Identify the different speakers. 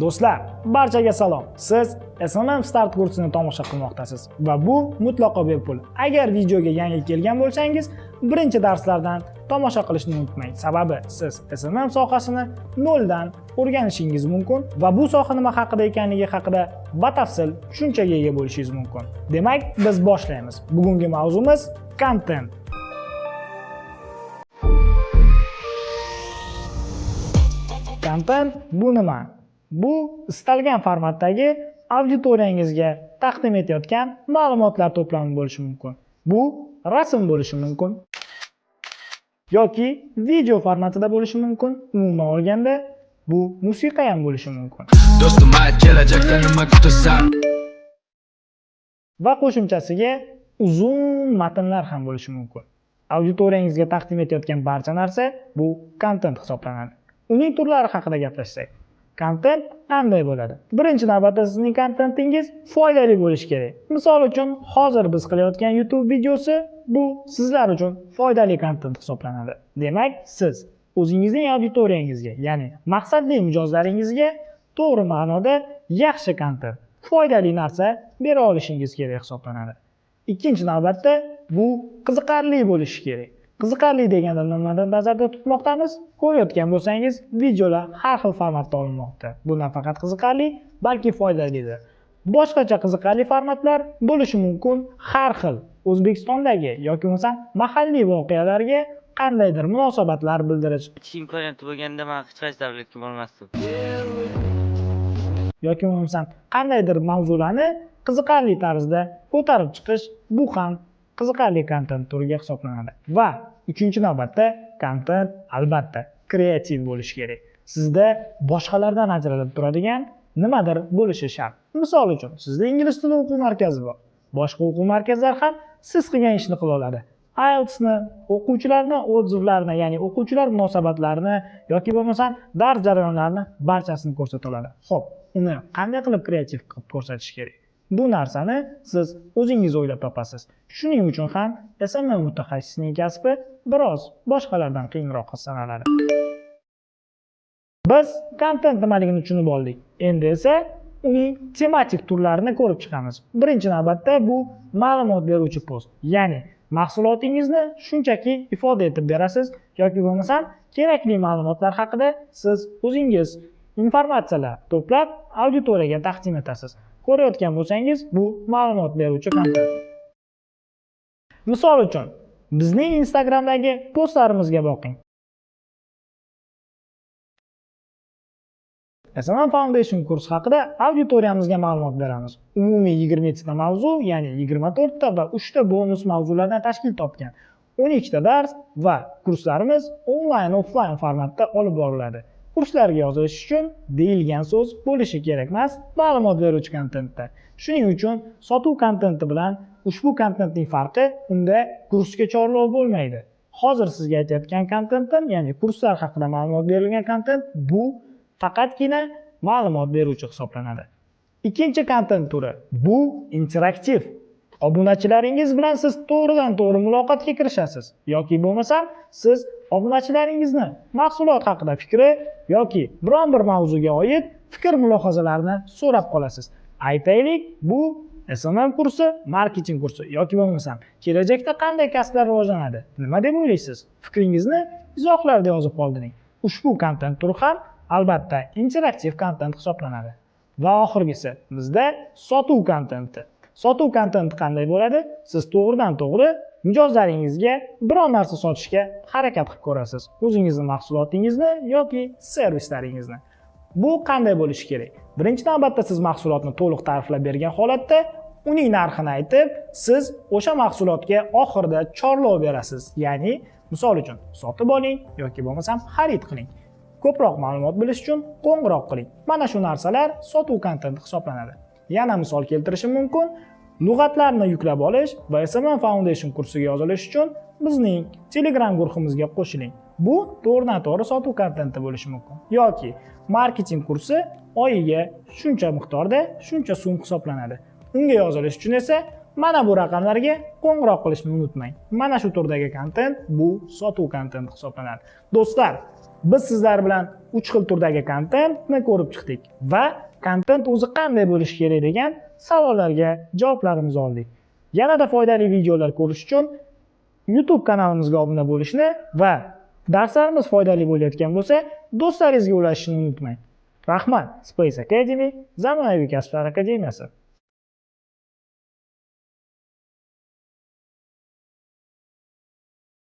Speaker 1: Do'stlar, barchaga salom. Siz SMM Start kursini tomosha qilmoqdasiz va bu mutlaqo bepul. Agar videoga yangi kelgan bo'lsangiz, birinchi darslardan tomosha qilishni unutmang. Sababi siz SMM sohasini noldan o'rganishingiz mumkin va bu soha nima haqida ekanligi haqida batafsil tushunchaga ega bo'lishingiz mumkin. Demak, biz boshlaymiz. Bugungi mavzumiz kontent. Kontent bu nima? Bu istalgan formatdagi auditoriyangizga taqdim etayotgan ma'lumotlar to'plami bo'lishi mumkin. Bu rasm bo'lishi mumkin yoki video formatida bo'lishi mumkin. Umuman olganda bu musiqa ham bo'lishi mumkin.
Speaker 2: Do'stim, ayt, kelajakda nima kutasan?
Speaker 1: Va qo'shimchasiga uzun matnlar ham bo'lishi mumkin. Auditoriyangizga taqdim etayotgan barcha narsa bu kontent hisoblanadi. Uning turlari haqida gaplashsak, kontent qanday bo'ladi? Birinchi navbatda sizning kontentingiz foydali bo'lishi kerak. Misol uchun, hozir biz qilayotgan YouTube videosi bu sizlar uchun foydali kontent hisoblanadi. Demak, siz o'zingizning auditoriyangizga, ya'ni maqsadli mijozlaringizga to'g'ri ma'noda yaxshi kontent, foydali narsa bera olishingiz kerak hisoblanadi. Ikkinchi navbatda bu qiziqarli bo'lishi kerak. Qiziqarli deganda nimani nazarda tutmoqdamiz? Ko'rayotgan bo'lsangiz, videolar har xil formatda olinmoqda. Bu nafaqat qiziqarli, balki foydalidir. Boshqacha qiziqarli formatlar bo'lishi mumkin har xil O'zbekistondagi yoki bo'lmasam mahalliy voqealarga qandaydir munosabatlar bildirish
Speaker 3: Hech imkoniyati bo'lganda man hech qaysi davlatga bormasdim.
Speaker 1: Yoki bo'lmasam qandaydir mavzularni qiziqarli tarzda ko'tarib chiqish, bu ham qiziqarli kontent turiga hisoblanadi. Va uchinchi navbatda kontent albatta kreativ bo'lishi kerak. Sizda boshqalardan ajralib turadigan nimadir bo'lishi shart. Misol uchun, sizda ingliz tili o'quv markazi bor. Boshqa o'quv markazlar ham siz qilgan ishni qila oladi. IELTSni, o'quvchilarni отзыв larini, ya'ni o'quvchilar munosabatlarini yoki bo'lmasam dars jarayonlarini barchasini ko'rsata oladi. Xo'p, uni qanday qilib kreativ qilib ko'rsatish kerak? Bu narsani siz o'zingiz o'ylab topasiz. Shuning uchun ham SMM mutaxassisining kasbi biroz boshqalardan qiyinroq sanaladi. Biz kontent nimaligini tushunib oldik. Endi esa uning tematik turlarini ko'rib chiqamiz. Birinchi navbatda bu ma'lumot beruvchi post, ya'ni mahsulotingizni shunchaki ifoda etib berasiz yoki bo'lmasam kerakli ma'lumotlar haqida siz o'zingiz informatsiyalar to'plab auditoriyaga taqdim etasiz. Ko'rayotgan bo'lsangiz, bu ma'lumot beruvchi kontent. Misol uchun, bizning Instagramdagi postlarimizga boqing. SMM Foundation kursi haqida auditoriyamizga ma'lumot beramiz. Umumiy 27 ta mavzu, ya'ni 24 ta va 3 ta bonus mavzulardan tashkil topgan 12 ta dars va kurslarimiz onlayn, offlayn formatda olib boriladi. Kurslarga yozilish uchun deyilgan so'z bo'lishi kerak emas ma'lumot beruvchi kontentda. Shuning uchun sotuv kontenti bilan ushbu kontentning farqi unda kursga chorlov bo'lmaydi. Hozir sizga aytayotgan kontentim, ya'ni kurslar haqida ma'lumot berilgan kontent bu faqatgina ma'lumot beruvchi hisoblanadi. Ikkinchi kontent turi bu interaktiv. Obunachilaringiz bilan siz to'g'ridan to'g'ri muloqotga kirishasiz yoki bo'lmasam siz obunachilaringizni mahsulot haqida fikri yoki biron bir mavzuga oid fikr mulohazalarini so'rab qolasiz. Aytaylik, bu SMM kursi, marketing kursi yoki bo'lmasam kelajakda qanday kasblar rivojlanadi? Nima deb o'ylaysiz? Fikringizni izohlarda yozib qoldiring. Ushbu kontent turi ham albatta interaktiv kontent hisoblanadi. Va oxirgisi bizda sotuv kontenti. Sotuv kontenti qanday bo'ladi? Siz to'g'ridan to'g'ri mijozlaringizga biron narsa sotishga harakat qilib ko'rasiz. O'zingizni mahsulotingizni yoki servislaringizni. Bu qanday bo'lishi kerak? Birinchi navbatda siz mahsulotni to'liq ta'riflab bergan holatda uning narxini aytib, siz o'sha mahsulotga oxirida chorlov berasiz. Ya'ni, misol uchun, sotib oling yoki bo'lmasam xarid qiling. Ko'proq ma'lumot bilish uchun qo'ng'iroq qiling. Mana shu narsalar sotuv kontenti hisoblanadi. Yana misol keltirishim mumkin. Lug'atlarni yuklab olish va SMM Foundation kursiga yozilish uchun bizning Telegram guruhimizga qo'shiling. Bu to'g'ridan to'g'ri sotuv kontenti bo'lishi mumkin. Yoki marketing kursi oyiga shuncha miqdorda shuncha sum hisoblanadi. Unga yozilish uchun esa mana bu raqamlarga qo'ng'iroq qilishni unutmang. Mana shu turdagi kontent bu sotuv kontenti hisoblanadi. Do'stlar, Biz sizlar bilan 3 xil turdagi kontentni ko'rib chiqdik va kontent o'zi qanday bo'lishi kerak degan savollarga javoblarimizni oldik. Yanada foydali videolar ko'rish uchun YouTube kanalimizga obuna bo'lishni va darslarimiz foydali bo'layotgan bo'lsa, do'stlaringizga ulashishni unutmang. Rahmat. Space Academy, zamonaviy kasblar akademiyasi.